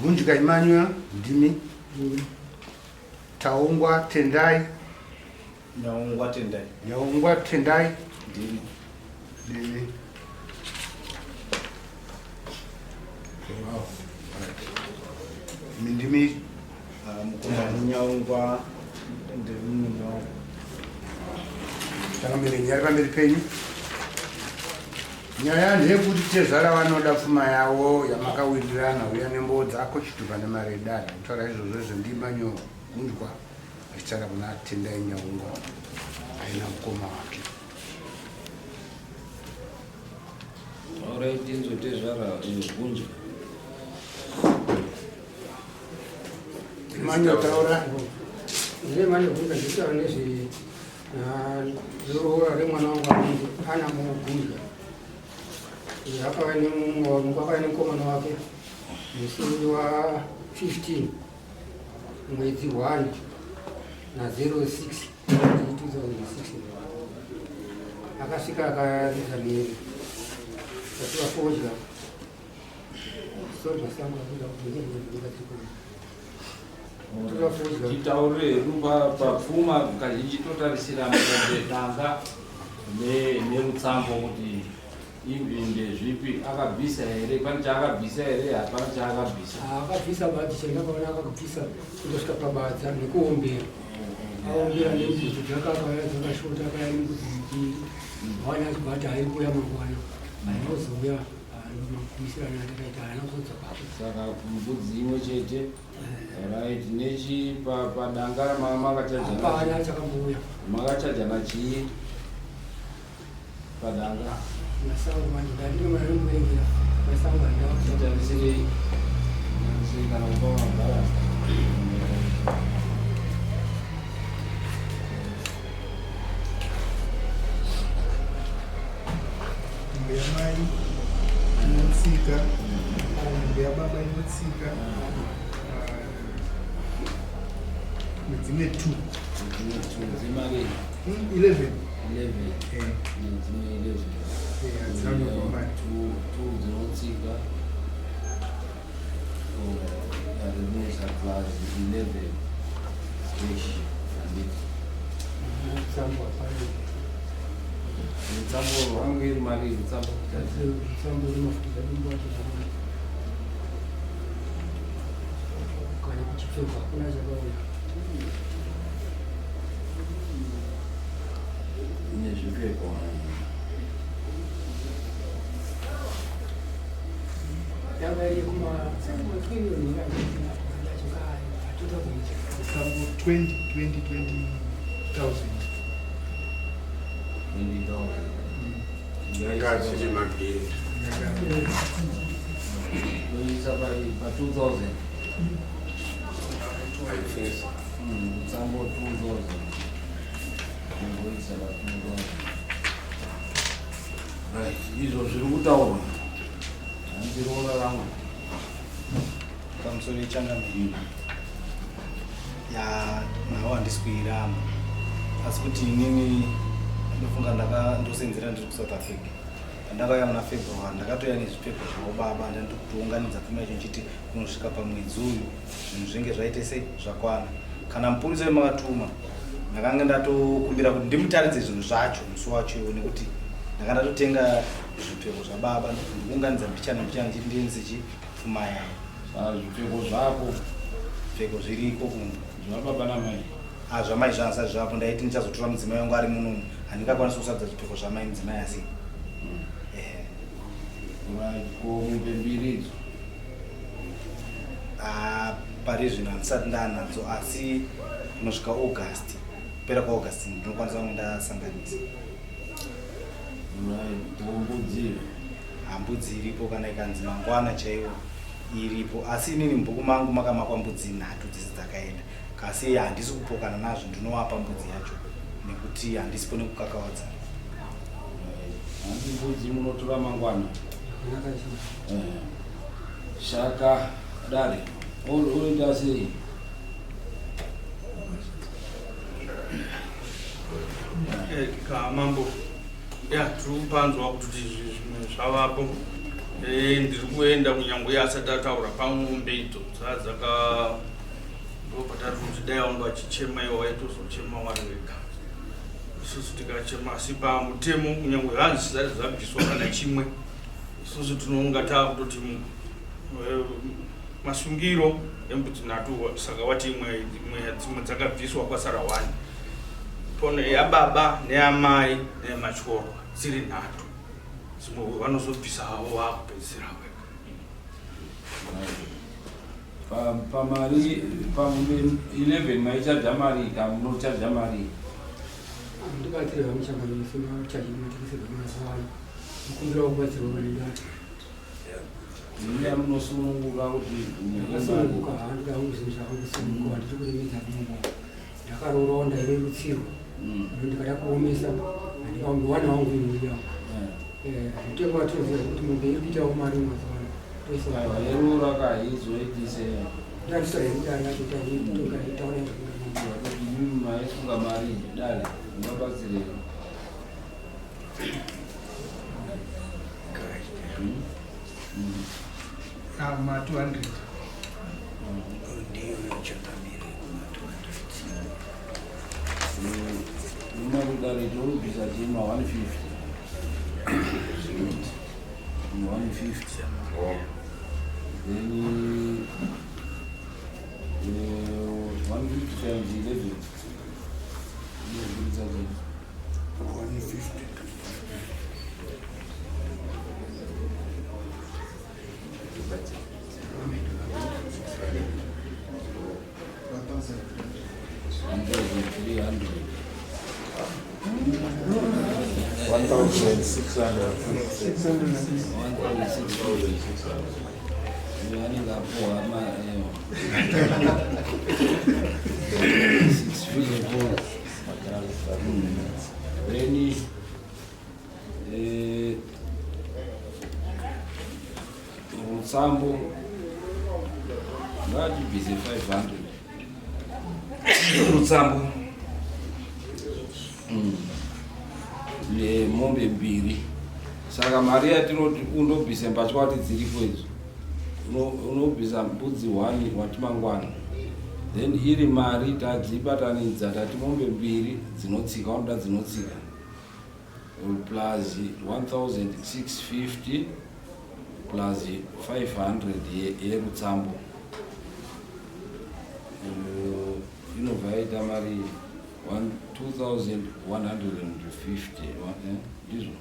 Gunjika Emmanuel ndimi. Taungwa Tendai. Nyaungwa Tendai. Nyaungwa Tendai. Ndini. Ndini. Wow. Right. Ndimi ah, mukoma Nyaungwa ndiri munhu. Changamire nyaya pamberi penyu. Nyaya ndeyekuti tezvara vanoda pfuma yavo yamakawirirana uya nemboo dzako chitupa nemari yedare kutaura izvozvo izvo ndima nyogundwa achitaura kuna Tendai Nyaungwa aina mukoma wake. Taurai tinzwe tezvara gunja. Manyo taura. Ndine manyo gunja nditaura nezve Roora remwana wangu anonzi Ana Mugundya. Akauya nemumwe wangu, akauya nemukomana wake musi wa 15 mwedzi 1 na 06 2006 akasvika akaridza mhere kativa fodya sodya sangu akuda kuti Titaure hedu papfuma kazhinji totarisira mombe danga nerutsambo kuti ndezvipi akabvisa here pane chaakabvisa here hapana chaakabvisa akabvisa badzi chandakaona akabvisa kutosvika pabadza nekuombera aombera nembudzi dzakakauya dzakashota akaya nembudzi mbiri wana achibva ati hairi kuuya mangwana haina kuzouya magumisirano atakaita haana kuzodzoka saka mbudzi imwe chete right nechi padanga makachajana hapana chakambouya makachajana chii padanga masango manje ndandine mwana nomuverengera masango handitarisirei tarisirei kana kupa mabharansi Mombe yamai inotsika, mombe yababa inotsika nedzimwe two. Dzimwe two dzemari 11. 11. Eh. Nedzimwe 11. Eh, hadzina kunyorwa mari. Two two dzinotsika. Rinoisa plus 11 cash handiti. Mutsambo hapana. Mutsambo wangu iri mari mutsambo. Mutsambo unofukiza dumbu wacho zvakanaka. Kana kuchipfekwa hakuna chakauya. Nezvipfeko. Yanga iri kuma 20 20 20 20,000. 20,000. Ngazviri mabhiri. Toisa pa 2000. Mutsambo 2000. Kumboisa pa 2000. Right, izvo zviri kutaurwa. Hanzi roora rangu. Pamusoro yechangamire. Ya nawo handisi kuiramba. Asi kuti inini ndofunga ndaka ndosenzera ndiri kuSouth Africa. Pandakauya muna February ndakatouya nezvipfeko zvavo baba ndandikutounganidza pfuma yacho ndichiti kunosvika pamwedzi uyu zvinhu zvinge zvaite sei zvakwana. Kana mupurisa wemakatuma ndakanga ndatokumbira kuti ndimutaridze zvinhu zvacho musi wacho iwo nekuti ndanga ndatotenga zvipfeko zvababa ndikuunganidza mbichana mbichana ndichiti ndiendese chi pfuma yavo. Saka zvipfeko zvako zvipfeko zviriko kumba zvababa namai Ah, zvamai zvanza zvapo ndaiti ndichazotora mudzimai wangu ari munomu handingakwanisi kusadza zvipfeko zvamai mudzimai asi ehe Right, ko mombe mbiri idzo Ah, pari zvino handisati ndaanadzo asi kunosvika august kupera kwaaugust ndinokwanisa kunge ndasanganisa Right, ko mbudzi hambudzi iripo kana ikanzi mangwana chaiwo iripo asi inini mubhuku mangu makamakwa mbudzi nhatu dzese dzakaenda kasi handisi kupokana nazvo ndinovapa mbudzi yacho nekuti handisipo nekukakawadza Hanzi mbudzi munotora mangwana. Eh. Saka dare oita sei? Eh, ka mambo ya tiri kupanzwa kuti zvimwe zvavapo. Eh, ndiri kuenda kunyangwe iye asati ataura pamombe idzo dzadzaka ndopatari kuti dai wanga achichema iwo waitozochema wari wega isusu tikachema asi pamutemo kunyangwe hanzi zvisati zvabviswa kana chimwe isusu tinonga taakutoti eh, masungiro embudzi nhatu saka wati imwe dzimwe dzakabviswa kwasara one pono yababa neyamai neyematyoro dziri nhatu dzimwe vanozobvisa havo vaakupedzisira vega pamari pamombe 11 maichaja mari ka munochaja mari ndibatsire vamuchangamisi machaji matekesero mazuva ano mukumbira kubatsirwa pane data Muya munosununguka kuti ndakasununguka handida hangu zvinhu zvakangosununguka handiti kuremedza munhu ndakaroorwawo ndairerutsirwa mm. ndikada kuomesa handikaombi wana wangu imhuri yangu eh, mutengo watinoziva kuti mombe iri kuitawo mari mazuva ano toisaerura kahizoitise ndatitora hedu dare yacho taitoga taona maisunga mari dare ungabatsirei Ma 200. Ndiyo changamire, ma 200. Umarudare torubvisa chima 150. 150. Then 150 times 11. Inobudisa chii? 150. 1300. 1600. 1600. Anenge apuwa 654. Then rutsambo ngaatibvise 500 rutsambo nemombe mbiri. Saka mari yatinoti undobvise mbatya wati dziripo idzo, unobvisa mbudzi 1 wati mangwana, then iri mari tadzibatanidza tati mombe mbiri dzinotsika, vanoda dzinotsika, plus 1650 plus 500 yerutsambo, inobva yaita mari 2150, ndizvo?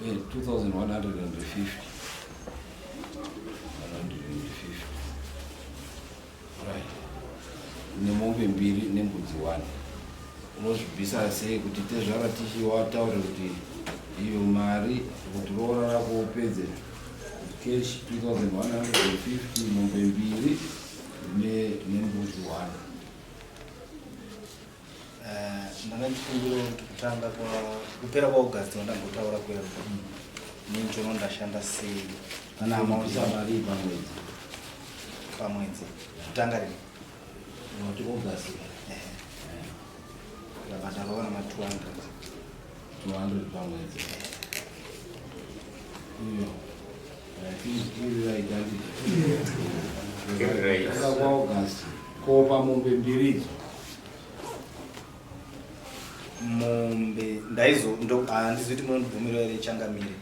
2150, 150, right, nemombe mbiri nembudzi 1. Unozvibvisa sei kuti tezvara tichiwataure kuti iyo mari kuti roora rako upedze cash 2150, mombe mbiri nembudzi 1? Ndanga ndichikumbira kuti kutanga kwa kupera kwaAugust wandambotaura kwero ninchono ndashanda sei kana amount mari pamwedzi? Pamwedzi kutanga rini? Unoti August. Ndabhadharwa kana ma 200. 200 pamwedzi iyo. I think iri right, handiti? Iri right. Kutanga kwaAugust kopa mombe mbiri idzo. Mombe ndaizo handizivi kuti munondibvumira here changamire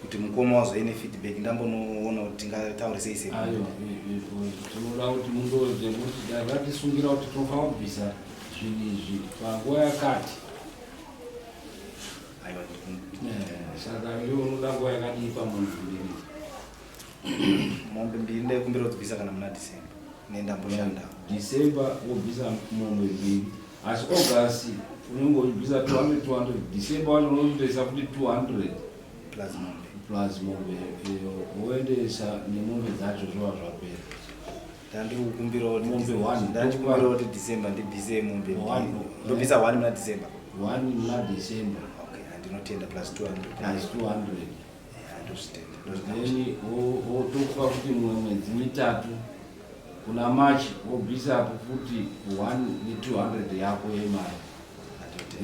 kuti mukoma wazoine feedback, ndambonoona kuti tingataure sei sei. Aiwa, tinoda kuti mundoze kuti takatisungira kuti tinofanira kubvisa zvinhu izvi panguva yakati. Aiwa. Saka iwe unoda nguva yakadii pamombe mbiri? Mombe mbiri ndaikumbira kudzibvisa kana muna December nendamboshanda. December wobvisa mombe mbiri, asi August unenge uchibvisa 200 200, December wacho unotoisa futi 200. Plus mombe. Plus mombe iyo woendesa nemombe dzacho zvova zvapera. Ndandiri kukumbirawo kuti Mombe one. Ndandikumbirawo kuti December ndibvise mombe mbiri. One. Ndobvisa one muna December. One muna December. Okay, handinotenda, plus 200. Plus 200. Ndozvitenda. Then wotokupa futi mumwe mwedzi mitatu, kuna March wobvisapo futi 1 ne200 yako yemari,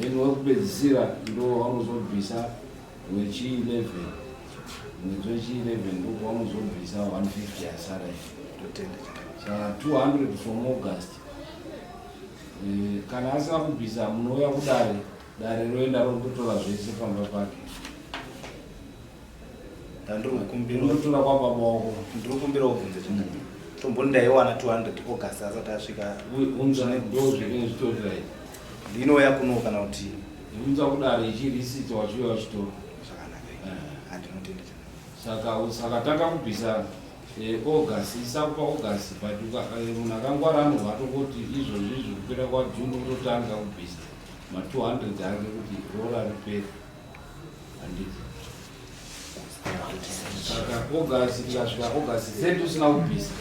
then wekupedzisira ndo waunozobvisa wechi 11. Mwedzi wechi 11 ndopaunozobvisa 150 yasara iyi. Ndotenda. Saka 200 from August. Kana asina kubvisa, munouya kudare, dare roenda rototora zvese pamba pake. Ndandiri kukumbira. Unotora kwababa wako. Ndiri kukumbira ubvunze chakati. Tomboni ndaiwana 200 August asati asvika. Unza ndo zvinenge zvitori right. Ndinouya kuno kana kuti? Unza kudare ichirisiti, wachiuya wachitora. Zvakanaka. Handinotenda. Saka sakatanga kubvisa August, isakupa August, but munhu akangwara anobva atongoti izvozvi izvo kupera kwaJune kutotanga kubvisa ma200 ake kuti rora ripere, handiti? Saka August, tikasvika August seti usina kubvisa,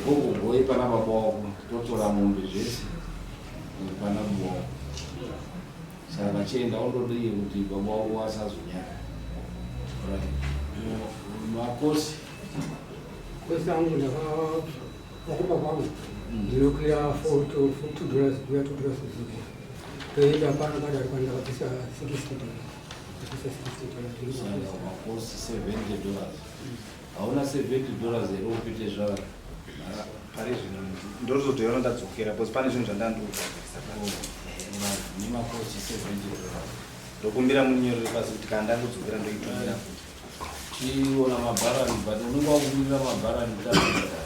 gogogoi pana baba wako, totora mombe zvese pana baba wako. Saka chienda undodii kuti baba wako asazonyara. Right. Makosi. Kwese angu ndakakumba kwangu ndinokwira $2 kuya, $2 kudzokera, toenda pano padari pano ndakabvisa $60, ndabvisa $60. Saka makosi $70. Hauna $70 here upite zvara? Pari zvino ndozotoiona ndadzokera because pane zvinhu zvandandikugadzirisa. Nemakosi $70. Ndokumbira munyorere pasi kuti kana ndangodzokera ndoitumira futi. Chiona mabharani, but unenge wakumirira mabharani tapedza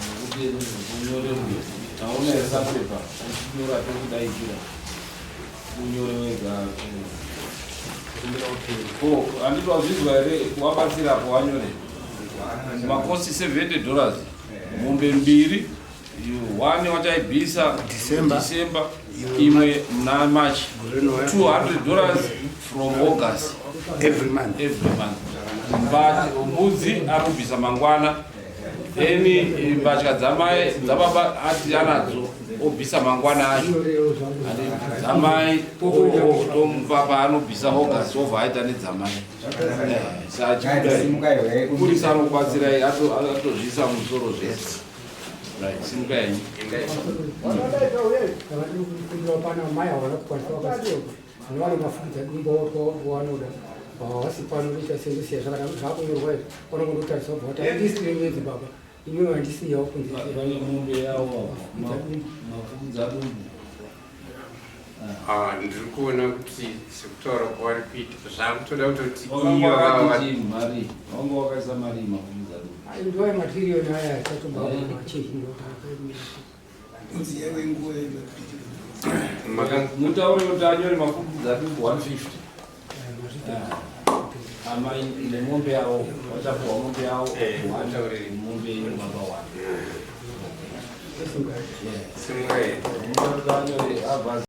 nekuti unyore. Hauna here kapepa uchinyora tokudaidzira unyore wega? Oh, handiti wazvizwa here? Wabatsirapo wanyore makosi $70, mombe mbiri, one wachaibvisa December. December, imwe muna March, $200 from August. Every month. Every month. But mbudzi ari kubvisa mangwana, then mbatya dzamai dzababa ati anadzo, obvisa mangwana acho. Dzamai tomupa paanobvisa August, obva aita nedzamai. Saka purisa anokubatsirai, atozviisa musoro zvese. Right, simukai henyu. Kumbira pana mai havana kukwanisa, vakasiya vane mafukidza dumba wanoda havasi pano, ndoita sendosiya zvakunyorwa izvi, vanongondotarisa vobva vati handisi baba imwe vandisiyawo kunze. Vane mombe yavo, mafukidza dumbu. Ah, ndiri kuona kuti sekutaura kwavari kuita zvakutoda kutoti Wakanga iyo wakati mari wanga wakaisa mari mafukidza dumbu. Ndiwai matiriyoni aya achatobva machechi. Kunzi yaive nguva. Mutaure kuti anyore mafukidza dumbu 150, amai nemombe yavo vachapuhwa mombe yavo one, mombe yenyu baba one. Simukai. Mutaure kuti anyore abva.